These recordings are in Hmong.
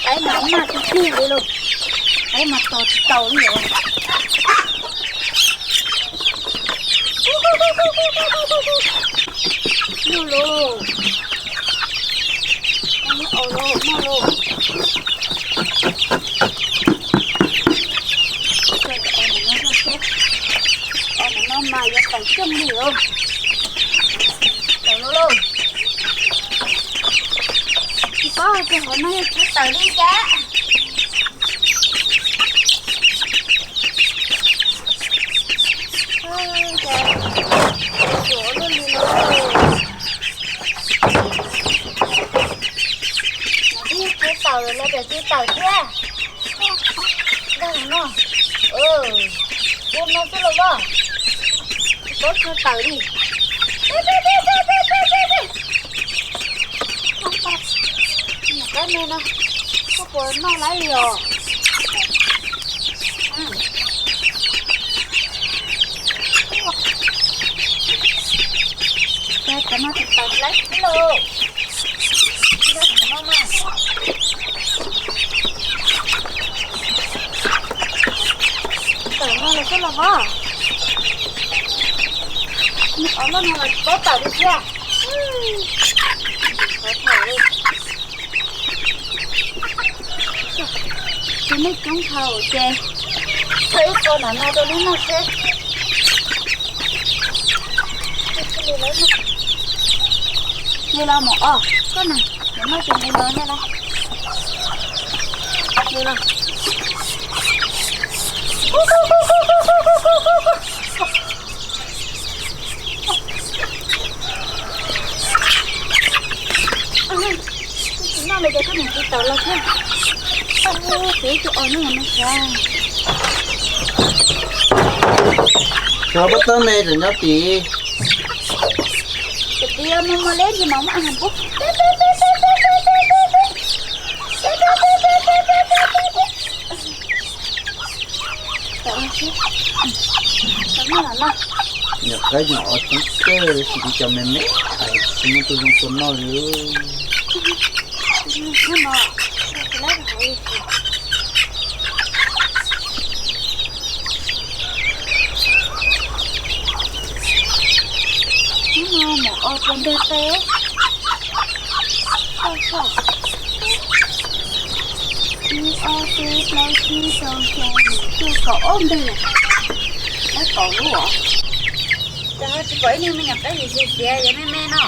Qaib mas maj tiag tiag li lauj. Qaib mas tos tsis tau li os. Noj lauj. Noj lauj, noj lauj. Os, nim no mas yuav tawm coob li os. Tawm lauj lauj. Tsis paub hais tias hauv no yog tawm li cas. Cas ruam luaj li lauj. Mas twb yog tawm los tias tsis tawm thiab. Nkag no, ua no xwb los as, tsis paub tawm li. Niam qaib me no, koj puas noj lawm li os? Cov no tawm lawm lauj. Tawm no los xwb los as. Ob lub no los tsis paub tawm li thiab. Qhov thaum li. Tus nej coob dhau ces thaij ib qho nram no rau nej noj seb. Li los mus os, koj na, yuav noj ces li los nej los. Li los. Tsis noj li ces koj niam tsis tawm los thiab. Txiv tus os noj no xav. Cov pob tawb me tseem nyob tid. Tus txiv os, muag muag leb ntsis mas muab ai hais pub. Niam qaib nyuam os coob kawg li, tsis li cov me me, tsis muaj tus zoo tua noj li. Ib, ob, peb, plaub, tsib, xya, yim, cuaj, kaum ob nteg. Kaum lub os. Cas ho tsis pom ib niag me nyuam qaib xiav xiav yog me me no.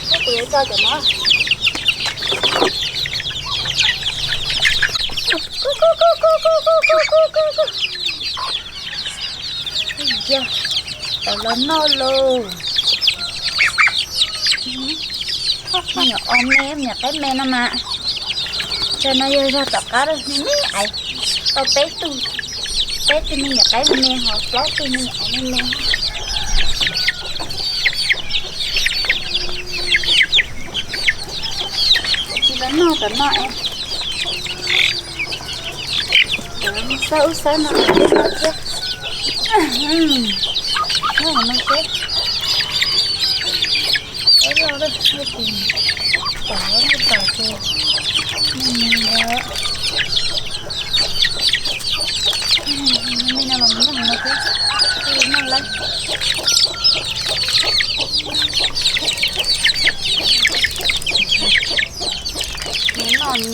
Kuv yuav tso cov no. Yog, tau los noj lauj. Me nyuam os me, me nyuam qaib me no mas. Zaum no yog zog tom qab lawm, me me ais. Tau peb tug, peb tug me nyuam qaib me me, ho plaub tug me nyuam os me me. Tsis los noj tom no es. Xawb ub xawb no thiab no thiab. Noj no thiab. Ib loj lawm, tom no tom ces me me ntawd. Me no los noj no thiab, noj lawm. Noj no.